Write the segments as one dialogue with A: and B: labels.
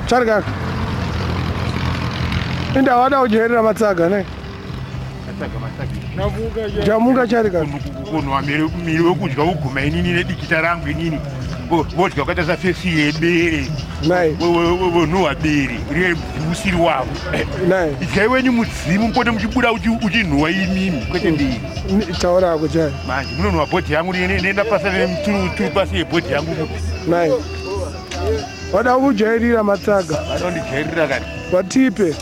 A: Charikaka. Inda wada kujairira matsaga ne? Jamuka charikaka.
B: Kunwa miri wekudya woguma inini nedikita rangu inini. Vodya wakaita safesi yebere. Vonhuhwa bere rine usiri wavo. Idyai wenyu mudzimu mupote muchibuda uchinhuwa imimi kwete ndini.
A: Taura hako chai.
B: Manje munonhuwa bhodhi yangu nenda pasi turu pasi yebhodhi yangu.
A: Nai. Vada kujairira matsaga.
B: Vada kundijairira kani.
A: Vatipe.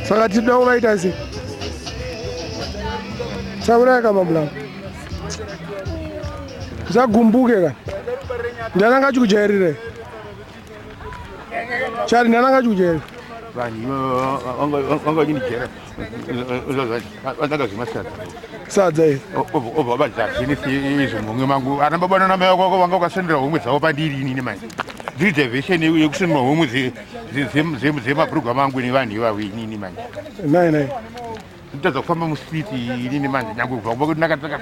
A: Saka tinoda kuvaita sei? Taurai kamabulanga. Usagumbuke kani. Ndiani achikujairirai? Chari ndiani achikujairira?
B: Vanhu vanga vachindijaira vatanga zvemasadza.
A: Sadza iri.
B: Obva vabva izvo muhomwe mangu. Ana baba nana mai vako vanga vakasendera homwe dzavo pandiri inini manje. Dziri diversion yekusendera homwe dzemabhurugwa mangu nevanhu ivavo inini manje.
A: Nai nai.
B: Ndotadza kufamba mustreet inini manje nyangwe kubva kumba kuti ndakacheka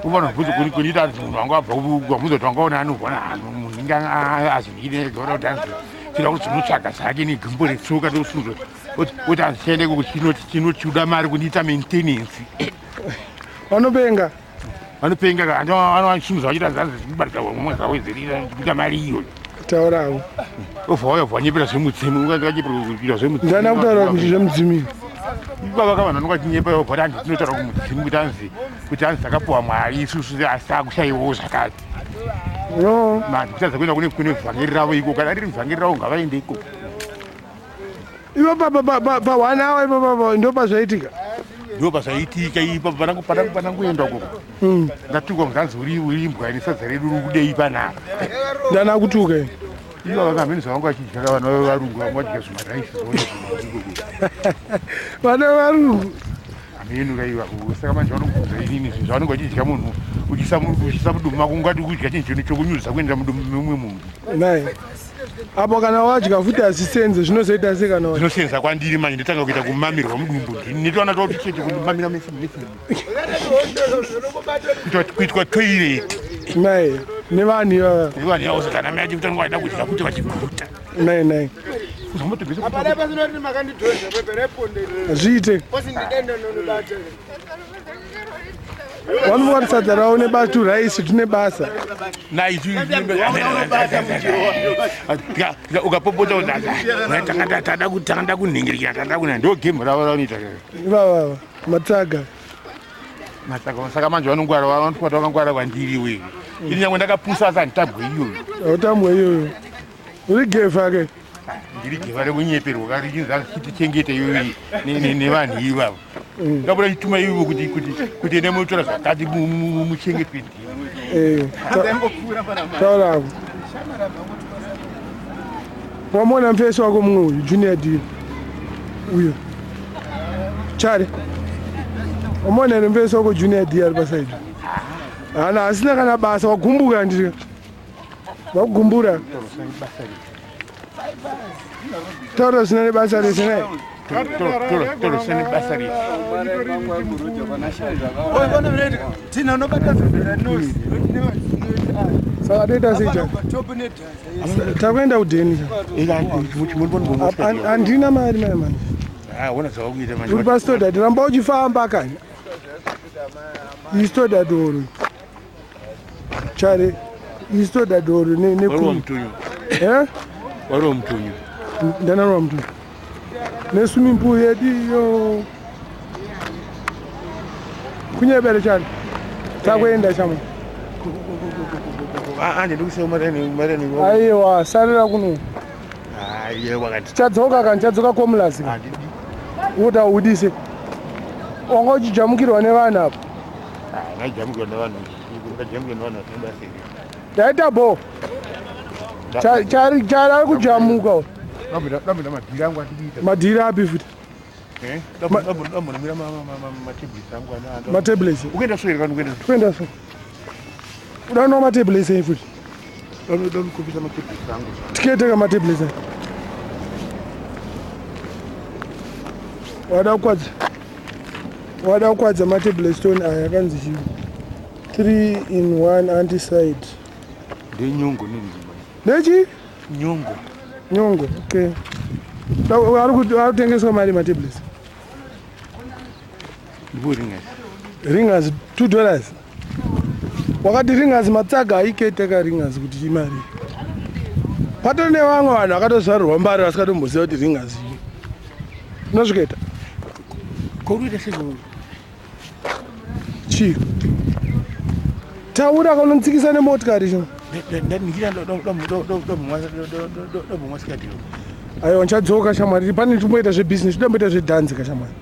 B: Ubona bvunzo kuni kuni ta munhu wanga abva kubvunzo kuti wangaona anogona munhu inga azvinhire ega kuti anzi tira kuti tinotsvaga zvake negumbo retsoka tosunzwa kuti anziende chinochiuda mari kundiita maintenance.
A: Vanopenga.
B: Vanopenga ka anosunzwa vachiita zanzi kubatidza homwe dzavo dzirira kuita mari iyoyo.
A: Taurawo.
B: Obva wauya wanyepera zvemudzimu unganyepera kuita zvemudzimu.
A: Ndana kutaura kuti zvemudzimu.
B: Baba kava vanhu vanenge vachinyepa vobva hanzi tinotaura kumudzimu kuti hanzi kuti hanzi takapuwa mwari isusu asi takushaiwawo zvakati.
A: No.
B: Manje kutadza kuenda kune kune vhangeri ravo iko kana riri vhangeri ravo ngavaende ikoko.
A: Ivo pa pa pa pa one hour ipo pa ndo pazvaitika.
B: Ndo pazvaitika ipo panangu panangu panangu kuenda ukoko. Ndatukwa nganzi uri uri imbwa ine sadza redu riri kudei panapa.
A: Ndana kutuka ini.
B: Ivo vanga mheni zvavanga vachidya ka vana vevarungu vanga vadya zvimaraisi zvona.
A: Vana varungu.
B: Hameno kaiva saka manje vanokubvunza inini zvinhu zvavanenge vachidya munhu uchisa uchisa mudumbu mako ungati kudya chinhu chinhu chokunyudza kuendera mudumbu memumwe munhu.
A: Nai. Apo kana wadya futi asisenze zvinozoita sei kana wadya?
B: Zvinosenza kwandiri manje ndotanga kuita kumamirwa mudumbu ndini netowana toti chete kundimamira mese mese. Kuitwa toilet.
A: Nai nevanhu ivava.
B: Nevanhu ivavo kana mai achikuti vanenge vachida kudya kuti vachiguta.
A: Nai nai. Zviite. Vanofunga kuti sadza ravo nebatu rice tine basa.
B: Ukapopota tada kunhingirikira tada kuna ndo game ravo ravanoita.
A: Ivava matsaga.
B: Matsaga saka manje vanongwara vanofunga kuti vakangwara kwandiri we. Ini nyangwe ndakapusa asi handitambwe iyoyo.
A: Hautambwe iyoyo. Uri gefa ke.
B: Ndiri gefa rekunyeperwa ka richinzi tichengete iyoyo nevanhu ivavo. Ndabuda chituma ivo kuti kuti kuti ende munotora zvakati muchengetwe ndimi.
A: Eh. Taura. Wamona mfesi wako mumwe uyu Junior D. Uyo. Chari. Wamona here mfesi wako Junior D ari pasaidi. Hana asina kana basa wagumbuka ndiri. Wakugumbura. Taura zvisina nebasa rese naye.
B: Taura nebasa rese.
A: Saka toita sei chako? Takuenda kudheni. Handina mari mai manje. Uri pasitodhati ramba uchifamba kani. Isitodhati oro. Chare istoda doro ne ne
B: Wari mutunyu.
A: Eh?
B: Wari mutunyu.
A: Ndana wa mutunyu. Ne swimming pool yedu iyo. Kunyebere chare. Takuenda chama.
B: Ah, ndikusiya mareni mareni.
A: Aiwa, sarira kuno.
B: Aiwa kati.
A: Chadzoka kan chadzoka komulazi. Uda udise. Wanga uchijamukirwa nevanhu apa.
B: Ndajamukirwa nevanhu. Ndajamukirwa nevanhu vasina basa.
A: Ndaita bo. Chari chari ari kujamuka.
B: Ndamboita madhiri angu andikuita.
A: Madhiri api futi?
B: Eh? Ndambonamira matablets angu ana.
A: Matablets.
B: Ukuenda so here kana ukuenda?
A: Kuenda so. Udanwa matablets ei futi?
B: Ndamukopisa matablets angu.
A: Tikete ka matablets. Wada kukwadza. Wada kukwadza matablets stone aya akanzi chii? 3 in 1 anticide.
B: Ndenyongo nendima.
A: Nechi?
B: Nyongo.
A: Nyongo, okay. Ari kutengeswa mari matablets?
B: Ndipo ringers.
A: Ringers $2. Wakati ringers matsaga aiketeka ringers kuti imari. Patori nevamwe vanhu vakatozvarirwa mbari vasikatomboziva kuti ringers iyi. Unozvikaita?
B: Koruita sei?
A: Chii? Taura kanonitsikisa nemotikari chino. Aiwa ndichadzoka shamwari, pane timboita zvebusiness, toda zvedhanzi ka shamwari.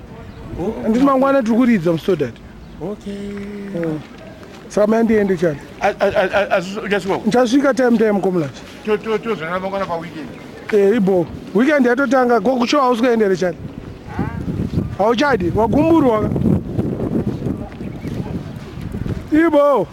A: Anditi mangwana tiri kuridza muStodart.
B: Okay.
A: Saka mai ndiende chani.
B: Uchasvika?
A: Ndichasvika time time komulachi.
B: Tozonana mangwana paweekend.
A: Eh, ibo. Weekend yatotanga gokushow hausi kuenda here chani? Hauchadi, wagumburwa ka. Ibo.